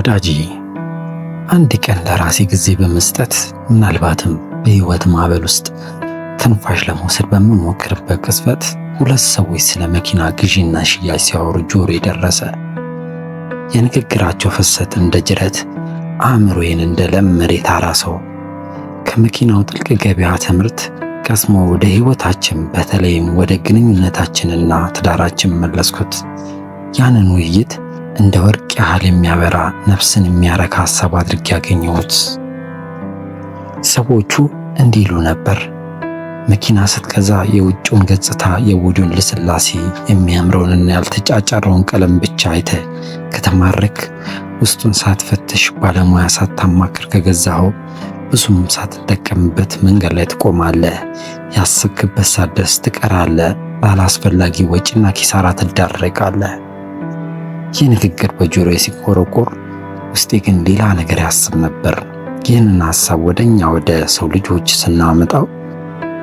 ወዳጄ፣ አንድ ቀን ለራሴ ጊዜ በመስጠት ምናልባትም በሕይወት ማዕበል ውስጥ ትንፋሽ ለመውሰድ በምሞክርበት ቅጽበት ሁለት ሰዎች ስለ መኪና ግዢና ሽያጭ ሲያወሩ ጆሮዬ ደረሰ። የንግግራቸው ፍሰት እንደ ጅረት አእምሮዬን እንደ ለም መሬት አራሰው። ከመኪናው ጥልቅ ገበያ ትምህርት ቀስሞ ወደ ሕይወታችን በተለይም ወደ ግንኙነታችንና ትዳራችን መለስኩት። ያንን ውይይት እንደ ወርቅ ያህል የሚያበራ፣ ነፍስን የሚያረካ ሐሳብ አድርጌ ያገኘሁት። ሰዎቹ እንዲህ ይሉ ነበር። መኪና ስትገዛ የውጭውን ገጽታ፣ የውዱን ልስላሴ፣ የሚያምረውንና ያልተጫጫረውን ቀለም ብቻ አይተህ ከተማረክ፣ ውስጡን ሳትፈትሽ፣ ባለሙያ ሳታማክር ከገዛኸው ብዙም ሳትጠቀምበት መንገድ ላይ ትቆማለህ። ያሰብክበት ሳትደርስ ትቀራለህ። ላላስፈላጊ ወጪና ኪሳራ ትዳረጋለህ። ይህ ንግግር በጆሮዬ ሲቆረቆር ውስጤ ግን ሌላ ነገር ያስብ ነበር። ይህንን ሐሳብ ወደኛ ወደ ሰው ልጆች ስናመጣው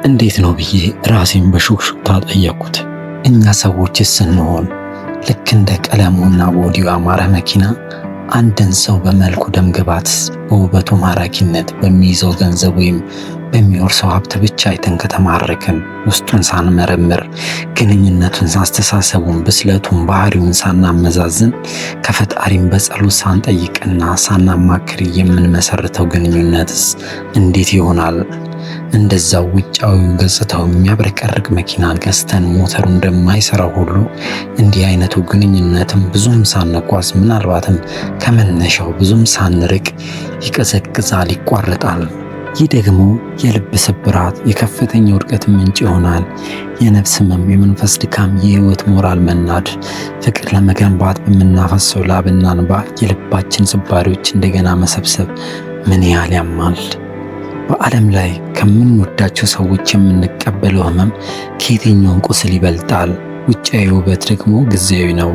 እንዴት ነው ብዬ ራሴን በሹክሹክታ ጠየቅኩት። እኛ ሰዎች ስንሆን ልክ እንደ ቀለሙና body ው ያማረ መኪና አንድን ሰው በመልኩ ደምግባት፣ በውበቱ ማራኪነት፣ በሚይዘው ገንዘብ ወይም በሚወርሰው ሀብት ብቻ አይተን ከተማረክን፣ ውስጡን ሳንመረምር፣ ግንኙነቱን፣ አስተሳሰቡን፣ ብስለቱን፣ ባህሪውን ሳናመዛዝን፣ ከፈጣሪም በጸሎት ሳንጠይቅና ሳናማክር የምንመሰርተው ግንኙነትስ እንዴት ይሆናል? እንደዛው ውጫዊ ገጽታው የሚያብረቀርቅ መኪና ገዝተን ሞተሩ እንደማይሰራው ሁሉ እንዲህ አይነቱ ግንኙነትም ብዙም ሳንጓዝ፣ ምናልባትም ከመነሻው ብዙም ሳንርቅ ይቀዘቅዛል፣ ይቋረጣል። ይህ ደግሞ የልብ ስብራት፣ የከፍተኛ ውድቀት ምንጭ ይሆናል። የነፍስ ህመም፣ የመንፈስ ድካም፣ የህይወት ሞራል መናድ፣ ፍቅር ለመገንባት በምናፈሰው ላብና እንባ የልባችን ስባሪዎች እንደገና መሰብሰብ ምን ያህል ያማል። በዓለም ላይ ከምንወዳቸው ሰዎች የምንቀበለው ህመም ከየትኛውም ቁስል ይበልጣል። ውጫዊ ውበት ደግሞ ጊዜያዊ ነው።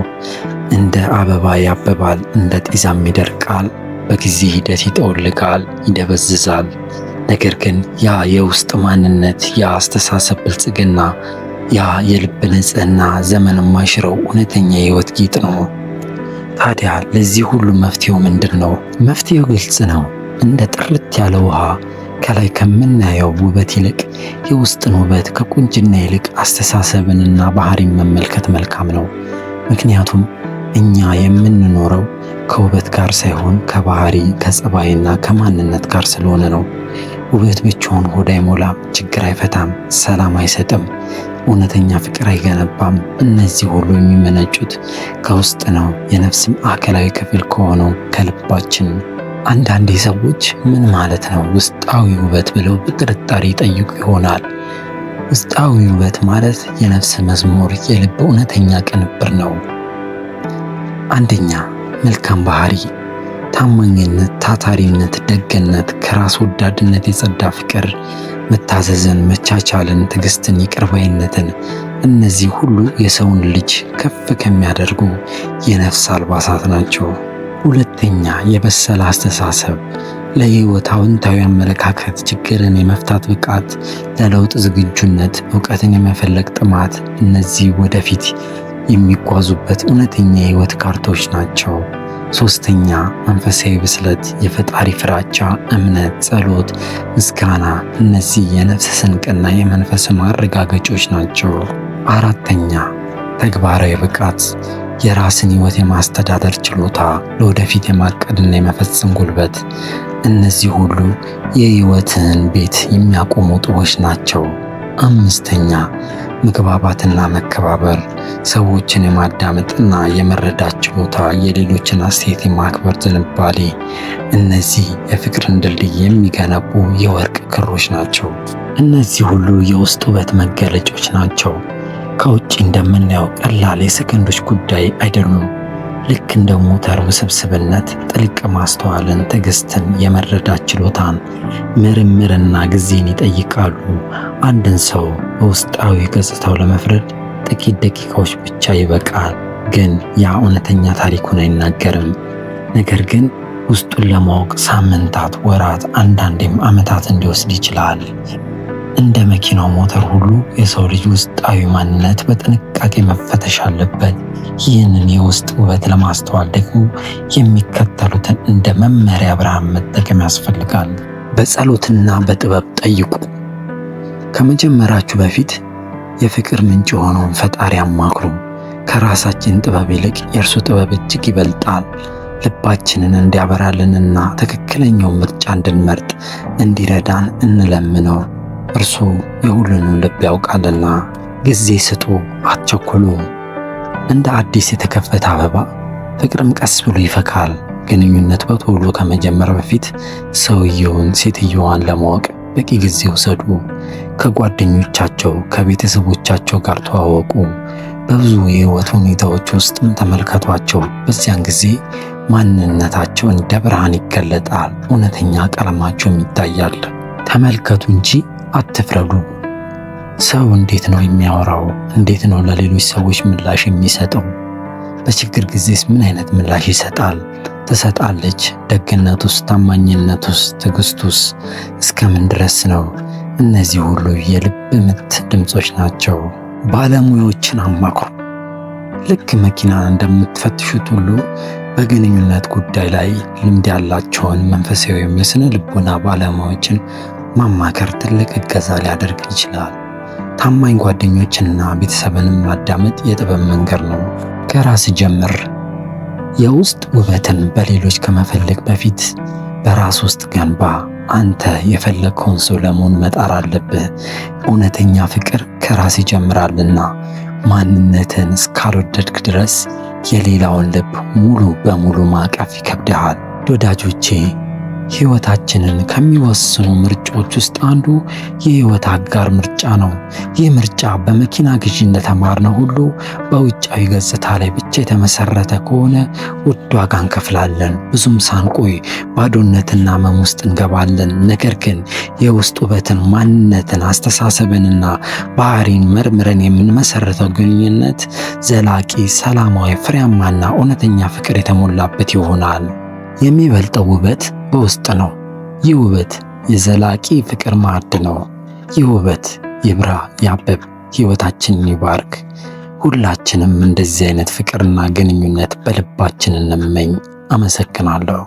እንደ አበባ ያብባል፣ እንደ ጤዛም ይደርቃል። በጊዜ ሂደት ይጠወልጋል፣ ይደበዝዛል። ነገር ግን ያ የውስጥ ማንነት፣ ያ አስተሳሰብ ብልጽግና፣ ያ የልብ ንጽህና ዘመን የማይሽረው እውነተኛ የህይወት ጌጥ ነው። ታዲያ ለዚህ ሁሉ መፍትሄው ምንድን ነው? መፍትሄው ግልጽ ነው። እንደ ጥርት ያለ ውሃ ከላይ ከምናየው ውበት ይልቅ የውስጥን ውበት፣ ከቁንጅና ይልቅ አስተሳሰብንና ባህሪን መመልከት መልካም ነው። ምክንያቱም እኛ የምንኖረው ከውበት ጋር ሳይሆን ከባህሪ፣ ከጸባይና ከማንነት ጋር ስለሆነ ነው። ውበት ብቻውን ሆድ አይሞላም፣ ችግር አይፈታም፣ ሰላም አይሰጥም፣ እውነተኛ ፍቅር አይገነባም። እነዚህ ሁሉ የሚመነጩት ከውስጥ ነው፣ የነፍስ ማዕከላዊ ክፍል ከሆነው ከልባችን። አንዳንዴ ሰዎች ምን ማለት ነው ውስጣዊ ውበት ብለው በጥርጣሬ ይጠይቁ ይሆናል። ውስጣዊ ውበት ማለት የነፍስ መዝሙር፣ የልብ እውነተኛ ቅንብር ነው። አንደኛ፣ መልካም ባህሪ፣ ታማኝነት፣ ታታሪነት፣ ደግነት፣ ከራስ ወዳድነት የጸዳ ፍቅር፣ መታዘዝን፣ መቻቻልን፣ ትዕግስትን፣ ይቅርባይነትን፣ እነዚህ ሁሉ የሰውን ልጅ ከፍ ከሚያደርጉ የነፍስ አልባሳት ናቸው። ሁለተኛ፣ የበሰለ አስተሳሰብ፣ ለህይወት አዎንታዊ አመለካከት፣ ችግርን የመፍታት ብቃት፣ ለለውጥ ዝግጁነት፣ እውቀትን የመፈለግ ጥማት፣ እነዚህ ወደፊት የሚጓዙበት እውነተኛ የህይወት ካርታዎች ናቸው። ሶስተኛ፣ መንፈሳዊ ብስለት፣ የፈጣሪ ፍራቻ፣ እምነት፣ ጸሎት፣ ምስጋና፣ እነዚህ የነፍስ ስንቅና የመንፈስ ማረጋገጫዎች ናቸው። አራተኛ፣ ተግባራዊ ብቃት፣ የራስን ህይወት የማስተዳደር ችሎታ፣ ለወደፊት የማቀድና የመፈጸም ጉልበት፣ እነዚህ ሁሉ የህይወትን ቤት የሚያቆሙ ጡቦች ናቸው። አምስተኛ፣ መግባባትና መከባበር፣ ሰዎችን የማዳመጥና የመረዳት ችሎታ፣ የሌሎችን አስተያየት የማክበር ዝንባሌ፣ እነዚህ የፍቅርን ድልድይ የሚገነቡ የወርቅ ክሮች ናቸው። እነዚህ ሁሉ የውስጥ ውበት መገለጫዎች ናቸው። ከውጭ እንደምናየው ቀላል የሰከንዶች ጉዳይ አይደሉም። ልክ እንደ ሞተር ውስብስብነት ጥልቅ ማስተዋልን፣ ትዕግስትን፣ የመረዳት ችሎታን፣ ምርምርና ጊዜን ይጠይቃሉ። አንድን ሰው በውስጣዊ ገጽታው ለመፍረድ ጥቂት ደቂቃዎች ብቻ ይበቃል። ግን ያ እውነተኛ ታሪኩን አይናገርም። ነገር ግን ውስጡን ለማወቅ ሳምንታት፣ ወራት፣ አንዳንዴም ዓመታት እንዲወስድ ይችላል። እንደ መኪናው ሞተር ሁሉ የሰው ልጅ ውስጣዊ ማንነት በጥንቃቄ መፈተሽ አለበት። ይህንን የውስጥ ውበት ለማስተዋል ደግሞ የሚከተሉትን እንደ መመሪያ ብርሃን መጠቀም ያስፈልጋል። በጸሎትና በጥበብ ጠይቁ። ከመጀመራችሁ በፊት የፍቅር ምንጭ የሆነውን ፈጣሪ አማክሩ። ከራሳችን ጥበብ ይልቅ የእርሱ ጥበብ እጅግ ይበልጣል። ልባችንን እንዲያበራልንና ትክክለኛውን ምርጫ እንድንመርጥ እንዲረዳን እንለምነው። እርሱ የሁሉንም ልብ ያውቃልና። ጊዜ ስጡ፣ አትቸኩሉ። እንደ አዲስ የተከፈተ አበባ ፍቅርም ቀስ ብሎ ይፈካል። ግንኙነት በቶሎ ከመጀመር በፊት ሰውየውን፣ ሴትየዋን ለማወቅ በቂ ጊዜ ውሰዱ። ከጓደኞቻቸው፣ ከቤተሰቦቻቸው ጋር ተዋወቁ። በብዙ የህይወት ሁኔታዎች ውስጥም ተመልከቷቸው። በዚያን ጊዜ ማንነታቸው እንደ ብርሃን ይገለጣል፣ እውነተኛ ቀለማቸውም ይታያል። ተመልከቱ እንጂ አትፍረዱ። ሰው እንዴት ነው የሚያወራው? እንዴት ነው ለሌሎች ሰዎች ምላሽ የሚሰጠው? በችግር ጊዜስ ምን አይነት ምላሽ ይሰጣል ትሰጣለች? ደግነቱስ፣ ታማኝነቱስ፣ ትዕግስቱስ እስከምን ድረስ ነው? እነዚህ ሁሉ የልብ ምት ድምጾች ናቸው። ባለሙያዎችን አማክሩ። ልክ መኪናን እንደምትፈትሹት ሁሉ በግንኙነት ጉዳይ ላይ ልምድ ያላቸውን መንፈሳዊ የስነ ልቦና ባለሙያዎችን ማማከር ትልቅ እገዛ ሊያደርግ ይችላል። ታማኝ ጓደኞችንና ቤተሰብንም ማዳመጥ የጥበብ መንገድ ነው። ከራስ ጀምር። የውስጥ ውበትን በሌሎች ከመፈለግ በፊት በራስ ውስጥ ገንባ። አንተ የፈለግከውን ሰው ለመሆን መጣር አለብህ። እውነተኛ ፍቅር ከራስ ይጀምራልና ማንነትን እስካልወደድክ ድረስ የሌላውን ልብ ሙሉ በሙሉ ማቀፍ ይከብድሃል። ወዳጆቼ፣ ሕይወታችንን ከሚወስኑ ምርጫዎች ውስጥ አንዱ የሕይወት አጋር ምርጫ ነው። ይህ ምርጫ በመኪና ግዢ እንደተማርነው ሁሉ በውጫዊ ገጽታ ላይ ብቻ የተመሰረተ ከሆነ ውድ ዋጋ እንከፍላለን። ብዙም ሳንቆይ ባዶነትና ሕመም ውስጥ እንገባለን። ነገር ግን የውስጥ ውበትን፣ ማንነትን፣ አስተሳሰብንና ባህሪን መርምረን የምንመሰርተው ግንኙነት ዘላቂ፣ ሰላማዊ፣ ፍሬያማና እውነተኛ ፍቅር የተሞላበት ይሆናል። የሚበልጠው ውበት በውስጥ ነው። ይህ ውበት የዘላቂ ፍቅር ማዕድ ነው። ይህ ውበት ይብራ፣ ያብብ፣ ሕይወታችንን ይባርክ። ሁላችንም እንደዚህ አይነት ፍቅርና ግንኙነት በልባችን እንመኝ። አመሰግናለሁ።